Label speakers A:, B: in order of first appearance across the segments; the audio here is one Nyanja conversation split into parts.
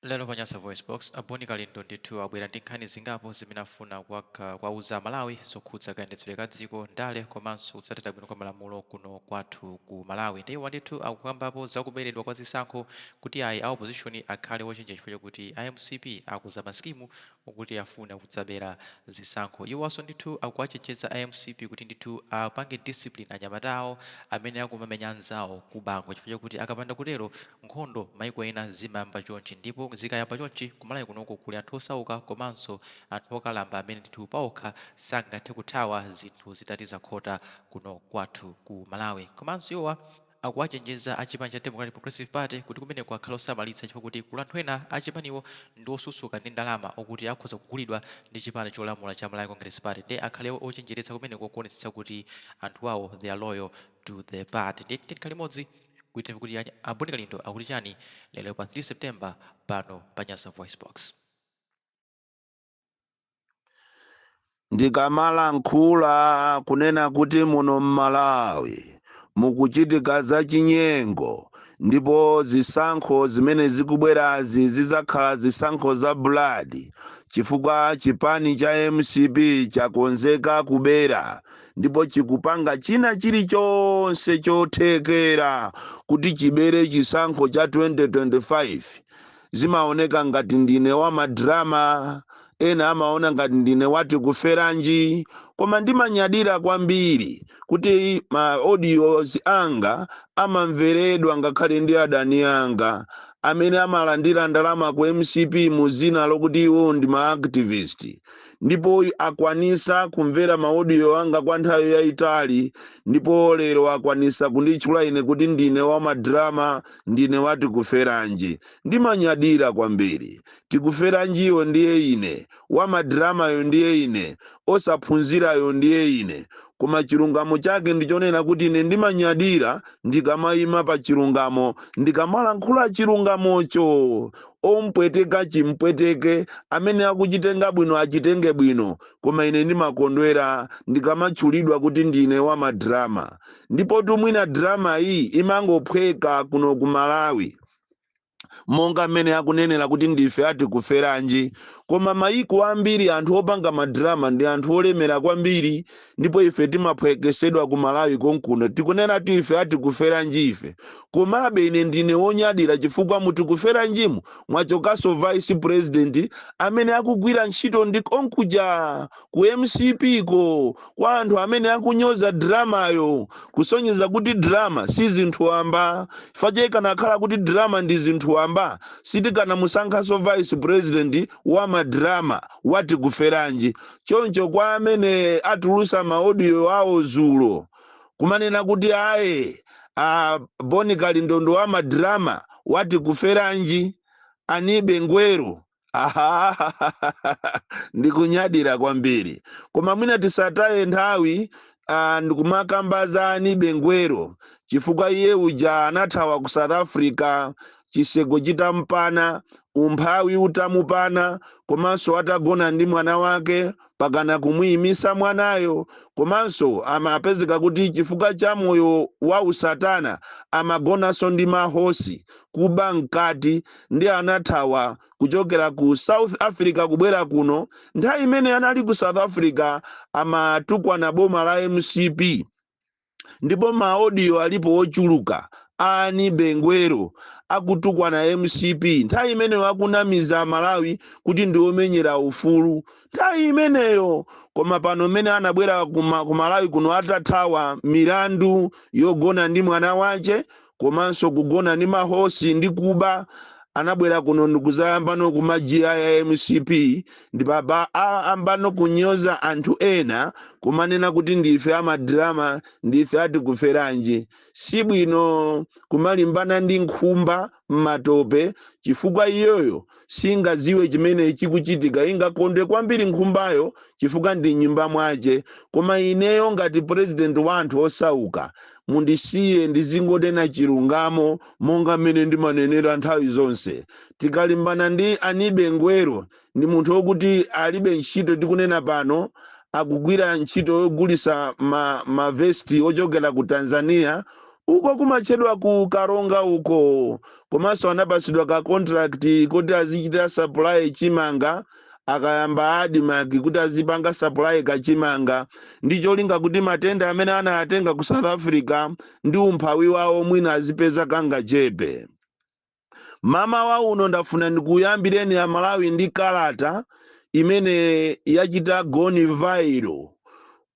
A: Lero pa Nyasa VoiceBox, a Bon Kalindo ndithu abwera ndi nkhani zingapo zimene afuna kuwauza Amalawi zokhudza kayendetsedwe ka dziko, ndale komanso kutsatira bwino kwa malamulo kuno kwathu ku Malawi. Ndiye iwo ndithu akukambapo za kuberedwa kwa zisankho kuti ayi a opposition akhale ochenjera chifukwa chakuti a mcp akonza masikimu okuti afuna kudzabera zisankho. Iwonso ndithu akuwachenjeza a mcp kuti ndithu apange discipline anyamata awo amene akumamenya anzawo ku Bangwe chifukwa chakuti akapanda kutero nkhondo maiko ena zimayamba chonchi ndipo zikayamba chonchi ku Malawi kunoko kuli anthu osauka komanso anthu okalamba amene ndithu paokha sangathe kuthawa zinthu zitati zakhota kuno kwathu ku Malawi. Komanso iwowa akuwachenjeza a chipani cha Democratic Progressive Party kuti kumeneko akhale osamalitsa chifukwa kuti kuli anthu ena a chipaniwo ndi osusuka ndi ndalama okuti akhoza kugulidwa ndi chipani cholamula cha Malawi Congress Party nde akhale ochenjeretsa kumeneko kuonetsetsa kuti anthu awo they are loyal to the party. Ndiye tiyeni tikhale limodzi kuti timve kuti a Bon Kalindo akuti chani lero pa 3 September pano pa Nyasa VoiceBox.
B: Ndikamalankhula kunena kuti muno m'Malawi mukuchitika zachinyengo ndipo zisankho zimene zikubwerazi zizakhala zisankho za blood chifukwa chipani cha mcp chakonzeka kubera ndipo chikupanga china chilichonse chothekera kuti chibere chisankho cha 2025. Zimaoneka ngati ndine wa madrama, ena amaona ngati ndine wa tikuferanji, koma ndimanyadira kwambiri kuti ma audios anga amamveredwa ngakhale ndi adani anga amene amalandira ndalama ku mcp mu zina lokuti iwo ndi ma activist. Ndipo akwanisa kumvera ma audio anga kwa nthawi yayitali, ndipo lero akwanisa kunditchula ine kuti ndine wa madrama, ndine wa tikuferanji. Ndimanyadira kwambiri. Tikuferanjiyo ndiye ine, wa madramayo ndiye ine, osaphunzirayo ndiye ine. Koma chilungamo chake ndichonena kuti ine ndimanyadira ndikamayima pa chilungamo, ndikamalankhula chilungamocho. Ompweteka chimpweteke, amene akuchitenga bwino achitenge bwino, koma ine ndimakondwera ndikamatchulidwa kuti ndine wa madrama. Ndipotu mwina drama iyi imangophweka kuno ku Malawi, monga mmene akunenera kuti ndife a tikuferanji, koma mayiko ambiri anthu opanga madrama ndi anthu olemera kwambiri, ndipo ife timaphwekesedwa ku Malawi konkuno. Tikunena kuti ife a tikuferanji ife, komabe ine ndine wonyadira chifukwa mu tikuferanjimu mwachokanso vice president amene akugwira ntchito ndi konkuja ku mcp ko kwa anthu amene akunyoza dramayo, kusonyeza kuti drama si zinthu wamba. Chifukwa ikanakhala kuti drama ndi zinthu wamba, sitikanamusankhanso vice president wa madrama wa tikuferanji. Choncho kwa amene atulusa ma audio awo zulo kumanena kuti aye a Bon Kalindo ndi wa madrama wa tikuferanji, anibe ngwero, ndikunyadira kwambiri. Koma mwina tisataye nthawi ndikumakamba za Anibe Ngwero, chifukwa iye uja anathawa ku South Africa chiseko chitampana, umphawi utamupana, komanso atagona ndi mwana wake pakana kumuyimisa mwanayo, komanso amapezeka kuti chifukwa cha moyo wa usatana amagonanso ndi mahosi kuba mkati, ndi anathawa kuchokera ku South Africa kubwera kuno. Nthawi imene anali ku South Africa amatukwana boma la mcp, ndipo ma audio alipo ochuluka a Anibe Ngwero akutukwana mcp nthawi imeneyo, akunamiza Amalawi kuti ndi omenyera ufulu nthawi imeneyo. Koma pano mmene anabwera ku Malawi kuno atathawa milandu yogona ndi mwana wache komanso kugona ndi mahosi ndi kuba, anabwera kuno ndikuzayambano kumajiya ya mcp, ndipo ambano kunyoza anthu ena kumanena kuti ndife amadrama, ndife atikuferanji. Sibwino kumalimbana ndi nkhumba m'matope, chifukwa iyoyo singaziwe chimene chikuchitika. Ingakondwe kwambiri nkhumbayo chifukwa ndi nyumba mwache. Koma ineyo ngati president wa anthu osauka, mundisiye ndizingonena chilungamo monga mmene ndimanenera nthawi zonse. Tikalimbana ndi Anibe Ngwero, ndi munthu wokuti alibe ntchito. Tikunena pano akugwira ntchito yogulisa mavesti ochokera ku Tanzania. Uko kumatchedwa ku Karonga uko. Komanso anapasidwa ka contract kuti azichita supply chimanga, akayamba ADMARC kuti azipanga supply kachimanga, ndi cholinga kuti matenda amene anayatenga ku South Africa ndi umphawi wawo mwina azipeza kangachepe. Mama wa uno, ndafuna ndikuyambireni Amalawi ndi kalata imene yachita gone viral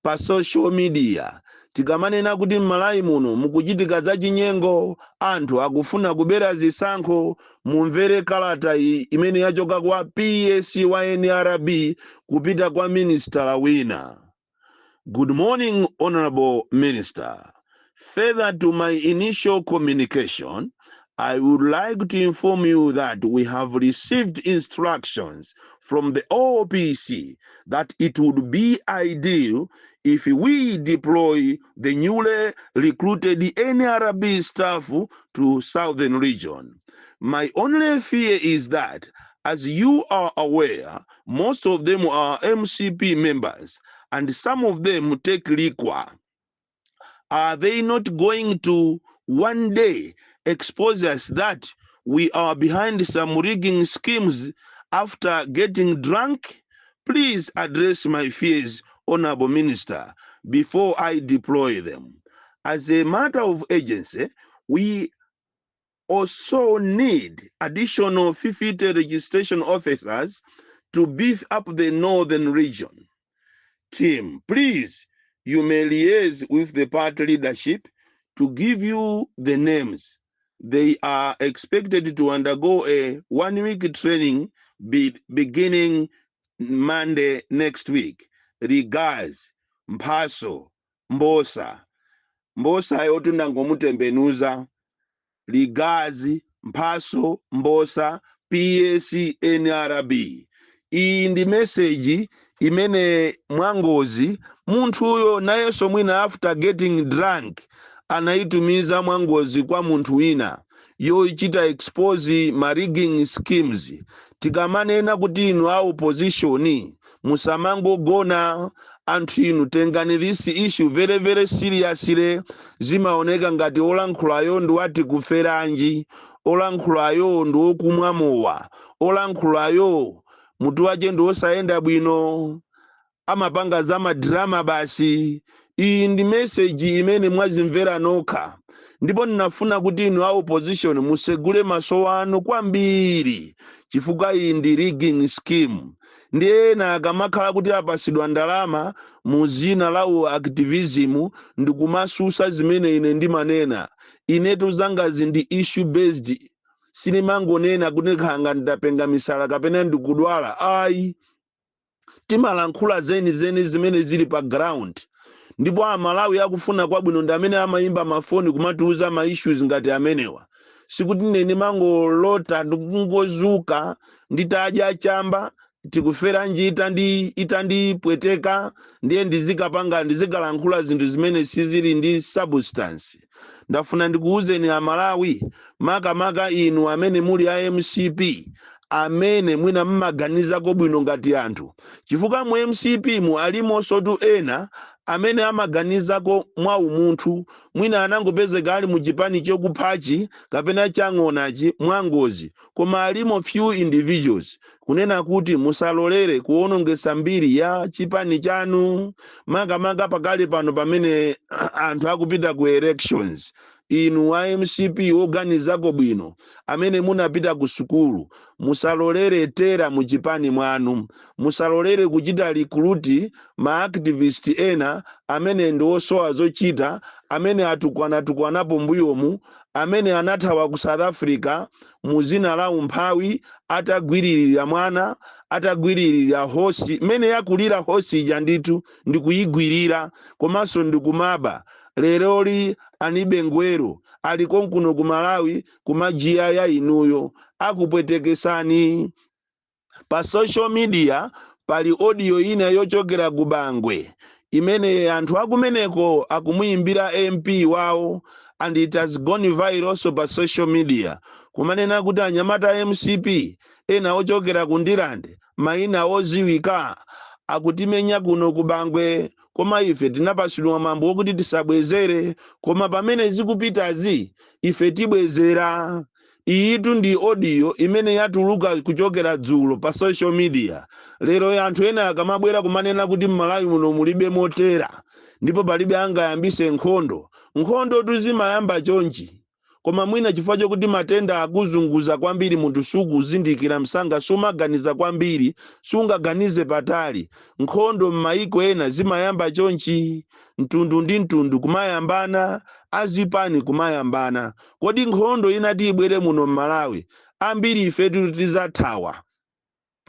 B: pa social media. Tikamanena kuti m'Malawi muno mukuchitika zachinyengo, anthu akufuna kubera zisankho, mumvere kalata iyi imene yachoka kwa PS wa NRB kupita kwa minister wina. "Good morning, Honorable Minister. Further to my initial communication, I would like to inform you that we have received instructions from the OPC that it would be ideal if we deploy the newly recruited NRB staff to Southern Region. My only fear is that, as you are aware, most of them are MCP members and some of them take liquor. Are they not going to one day expose us that we are behind some rigging schemes after getting drunk? Please address my fears, Honorable Minister, before I deploy them. As a matter of urgency, we also need additional 50 registration officers to beef up the northern region team. Please, you may liaise with the party leadership to give you the names. They are expected to undergo a 1 week training beginning Monday next week. Regards, Mphaso Mbosa." Mbosa yoti ndangomutembenuza. Regards, Mphaso Mbosa, PS NRB. Iyi ndi meseji imene mwangozi munthuyo nayenso mwina after getting drunk anayitumiza mwangozi kwa munthu wina, yochita expose ma rigging schemes. Tikamanena kuti inu a opposition musamangogona, anthu inu tengani this issue very very seriously. Zimaoneka ngati olankhulayo ndi wati kuferanji, olankhulayo ndi wokumwa mowa, olankhulayo mutu wache ndi wosayenda bwino, amapanga za ma drama basi. Iyi ndi meseji imene mwazimvera nokha, ndipo ndinafuna kuti inu a opposition musegule maso anu kwambiri, chifukwa iyi ndi rigging scheme. Ndi ena akamakhala kuti apasidwa ndalama mu zina la u activism ndikumasusa zimene ine ndimanena. Inetu zangazi ndi issue based, sinimangonena kuti khanga ndapenga misala kapena ndikudwala, ayi. Timalankhula zenizeni zimene zili pa ground, ndipo Amalawi akufuna kwabwino ndi amene amayimba mafoni kumatiuza ma issues ngati amenewa. Sikuti ine ndimangolota ndikungozuka nditadya chamba, tikuferanji itandipweteka, ndiye ndizikapanga, ndizikalankhula zinthu zimene sizili ndi substance. Ndafuna ndikuwuzeni Amalawi, makamaka inu amene muli a MCP, amene mwina mmaganizako bwino ngati anthu, chifukwa mu MCP mu alimonso ena amene amaganizako mwa umunthu. Mwina anangopezeka ali mu chipani chokuphachi kapena chang'onachi mwangozi, koma alimo few individuals. Kunena kuti musalolere kuwonongesa mbiri ya chipani chanu, makamaka pakali pano pamene anthu akupita ku elections. Inu a MCP oganizako bwino, amene munapita ku sukulu, musalolere terror mu chipani mwanu. Musalolere kuchita recruit ma activist ena amene ndi osowa zochita, amene atukwanatukwanapo mbuyomu, amene anathawa ku South Africa mu zina la umphawi, atagwiririra mwana, atagwiririra hosi mmene yakulira hosi ija ndithu ndikuyigwirira komanso ndikumaba. Leroli anibe ngwero ali konkuno ku Malawi kumajiya ya inuyo akupwetekesani. Pa social media pali audio ina yochokera ku Bangwe imene anthu akumeneko akumuyimbira MP wawo, and it has gone viral also pa social media, kumanena kuti anyamata a MCP ena ochokera ku Ndilande, mayina oziwika, akutimenya kuno ku Bangwe. Koma ife tinapasidwa mwambo wokuti tisabwezere, koma pamene zikupitazi ife tibwezera. Iyitu ndi audio imene yatuluka kuchokera dzulo pa social media. Lero anthu ena akamabwera kumanena kuti m'Malawi muno mulibe motera ndipo palibe angayambise nkhondo, nkhondo tuzimayamba chonchi. Koma mwina chifukwa chokuti matenda akuzunguza kwambiri, munthu sukuzindikira msanga, sumaganiza kwambiri, sungaganize patali. Nkhondo m'mayiko ena zimayamba chonchi, mtundu ndi mtundu kumayambana, azipani kumayambana. Kodi nkhondo inati ibwere muno m'Malawi, ambiri ifetu tizathawa,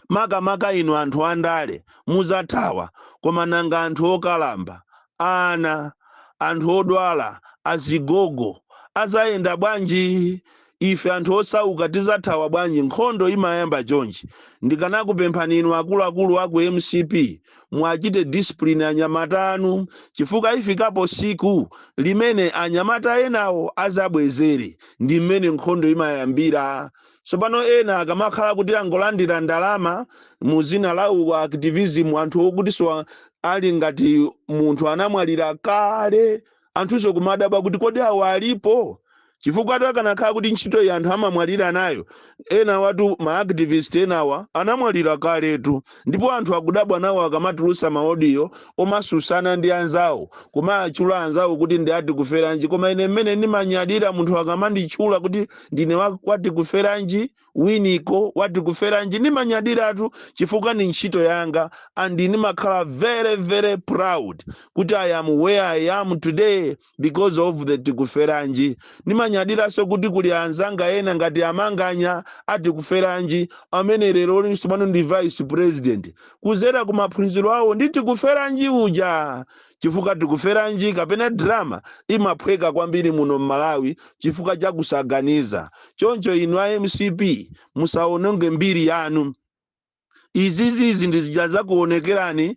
B: makamaka inu anthu andale muzathawa. Koma nanga anthu okalamba, ana, anthu odwala, azigogo azayenda bwanji? Ife anthu osauka tizathawa bwanji? Nkhondo imayamba chonchi. Ndikanakupemphani inu akuluakulu aku MCP, mwachite discipline anyamata anu, chifukwa ifikapo siku limene anyamata enawo azabwezere. Ndi mmene nkhondo imayambira. Tsopano ena akamakhala kuti angolandira ndalama mu zina la activism, anthu okuti so ali ngati munthu anamwalira kale, anthunso kumadabwa kuti kodi awo alipo? Chifukwa atu akanakhala kuti ntchito iyi anthu amamwalira nayo, ena watu ma activist enawa anamwalira kaletu. Ndipo anthu akudabwa nawo akamatulusa ma audio omasusana ndi anzawo, kumatchula anzawo kuti ndi ati kuferanji. Koma ine mmene ndimanyadira munthu akamanditchula kuti ndine wati kuferanji, Winiko wati kuferanji, ndimanyadiratu chifukwa ni ntchito yanga, and ndimakhala very very proud kuti I am where I am today because of the Tikuferanji. Ndimanyadiranso kuti kuli anzanga ena ngati amanganya ati kuferanji, amene lero linso pano ndi vice president kuzera ku maphunziro awo ndi Tikuferanji uja, chifukwa Tikuferanji kapena drama imaphweka kwambiri muno m'Malawi chifukwa cha kusaganiza. Choncho inu a MCP, musaononge mbiri yanu. Izizizi ndi zija zakuonekerani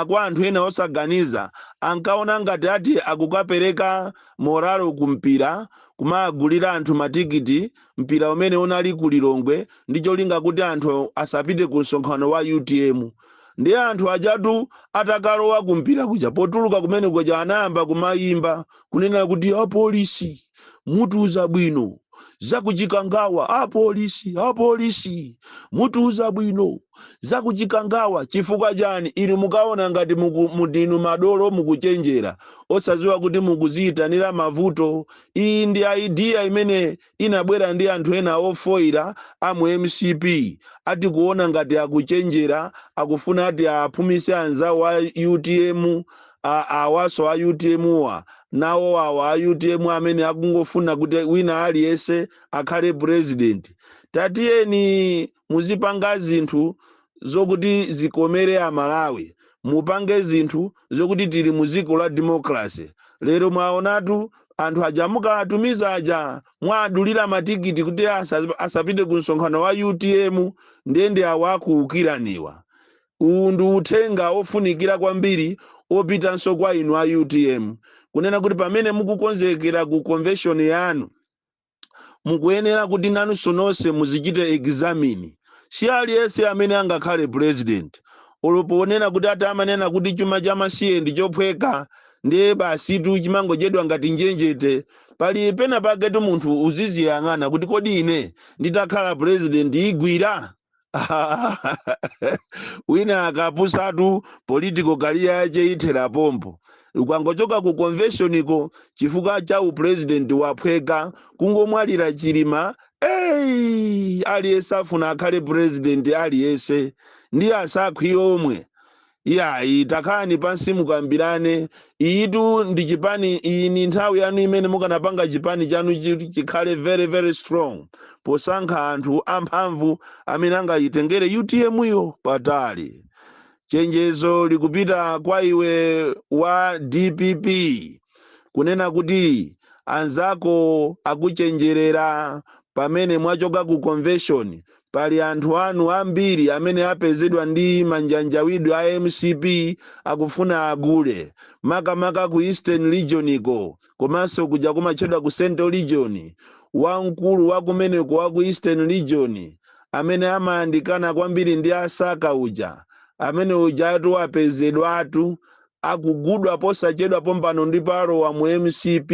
B: kwa anthu ena osaganiza, ankaona ngati ati akukapereka morale kumpira, kumagulira anthu matikiti mpira umene unali ku Lilongwe, ndi cholinga kuti anthu asapite ku msonkhano wa UTM. Ndi anthu ajatu atakalowa kumpira kuja, potuluka kumene kuja anayamba kumayimba kunena kuti apolisi mutuza bwino zakuchikangawa, apolisi, apolisi mutuza bwino zakuchikangawa. Chifukwa chani? Inu mukaona ngati ndinu madolo, mukuchenjera, osadziwa kuti mukuziyitanira mavuto. Iyi ndi idea imene inabwera ndi anthu ena ofoira amu MCP, ati kuona ngati akuchenjera, akufuna ati apumise anzawo a UTM. Awaso a UTM wa nawo awa a UTM amene akungofuna kuti wina aliyense akhale president. Tatiyeni muzipanga zinthu zokuti zikomere Amalawi, mupange zinthu zokuti tili mu dziko la democracy. Lero mwaonatu anthu aja mukawatumiza aja, mwadulira matikiti kuti asapite ku msonkhano wa UTM, ndende awo akuukiraniwa. Uwu ndi uthenga ofunikira kwambiri opitanso kwa inu a UTM, kunena kuti pamene mukukonzekera ku convention yanu, mukuyenera kuti nanunso nonse muzichite examine. Si aliyense amene angakhale president. Oloponena kuti ati amanena kuti chuma cha masiye ndi chophweka, ndiye basitu chimangodyedwa ngati njenjete. Pali pena paketu munthu uziziyang'ana kuti kodi ine nditakhala president igwira? Wina akapusatu, political career yache ithera pompo ukangochoka ku convention iko, chifukwa cha upresident waphweka. Kungomwalira Chilima, ei, aliyense afuna akhale president, aliyense ndi asakhwi omwe. Iyayi, takhalani pansi mukambirane. Iyitu ndi chipani, iyi ni nthawi yanu imene mukanapanga chipani chanu chikhale very very strong, posankha anthu amphamvu amene angayitengere UTM yo patali. Chenjezo likupita kwa iwe wa DPP, kunena kuti anzako akuchenjerera. Pamene mwachoka ku convention, pali anthu anu ambiri amene apezedwa ndi manjanjawidwe a MCP, akufuna agule, makamaka ku Eastern Region iko, komanso kuja kumatchedwa ku Central Region. Wamkulu wa kumeneko wa ku Eastern Region amene amayandikana kwambiri ndi Asaka uja, amene ujatu apezedwatu. Akugudwa posachedwa pompano ndipo alowa mu MCP.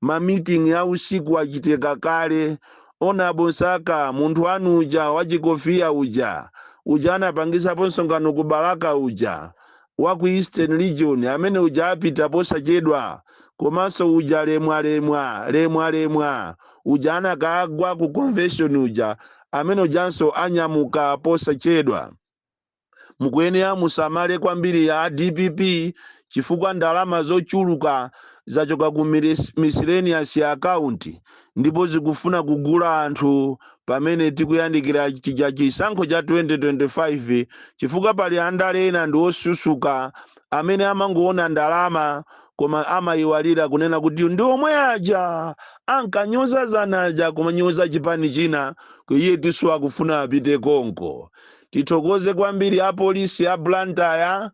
B: Ma meeting a usiku achitika kale. Honourable Msaka, munthu wanu uja wachikofiya uja, uja anapangisapo msonkhano ku Balaka uja, wa ku Eastern Region, amene uja apita posachedwa. Komanso uja lemwalemwa lemwalemwa uja anakagwa ku convention uja, amene ujanso anyamuka posachedwa. Mukuyenera musamale kwambiri ya DPP, chifukwa ndalama zochuluka zachoka ku miscellaneous account ndipo zikufuna kugula anthu pamene tikuyandikira chija chisankho cha 2025, chifukwa pali andale ena ndi osusuka amene amangoona ndalama koma amayiwalira kunena kuti ndi omwe aja ankanyoza zanaja kumanyoza chipani china, iye tisu akufuna apite konko. Tithokoze kwambiri apolisi a Blantyre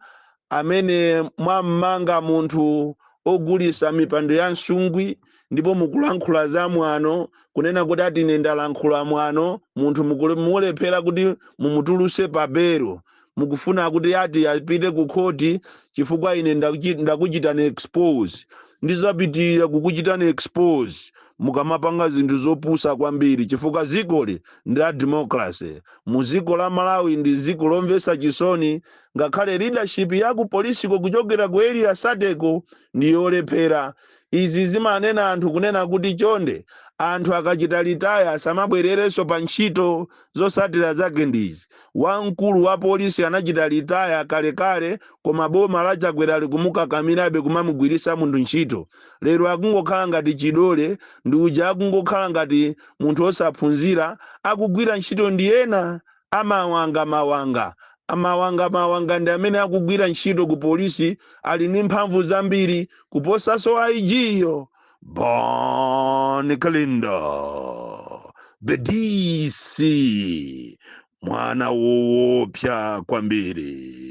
B: amene mwammanga munthu ogulisa mipando ya msungwi, ndipo mukulankhula za mwano kunena kuti ati ine ndalankhula mwano. Munthu mulephera kuti mumutuluse pa belo, mukufuna kuti ati apite ku khoti chifukwa ine ndakuchitani expose. Ndizapitirira kukuchitani expose mukamapanga zinthu zopusa kwambiri, chifukwa zikoli ndi la democracy. Mu ziko la Malawi ndi ziko lomvetsa chisoni. Ngakhale leadership ya ku polisiko kuchokera ku Area 30 ko ndi yolephera. Izi zimanena anthu kunena kuti chonde, anthu akachita retire asamabwererenso pa ntchito. Zosatira zake ndizi: wamkulu wa polisi anachita retire kalekale, koma boma la Chakwera likumukakamirabe kumamugwirisa munthu ntchito. Lero akungokhala ngati chidole ndi uja, akungokhala ngati munthu osaphunzira, akugwira ntchito ndi ena amawanga mawanga amawanga mawanga ndi amene akugwira ntchito ku polisi, ali ndi mphamvu zambiri kuposanso IG yo. Bon Kalindo, the DC, mwana woopsa kwambiri.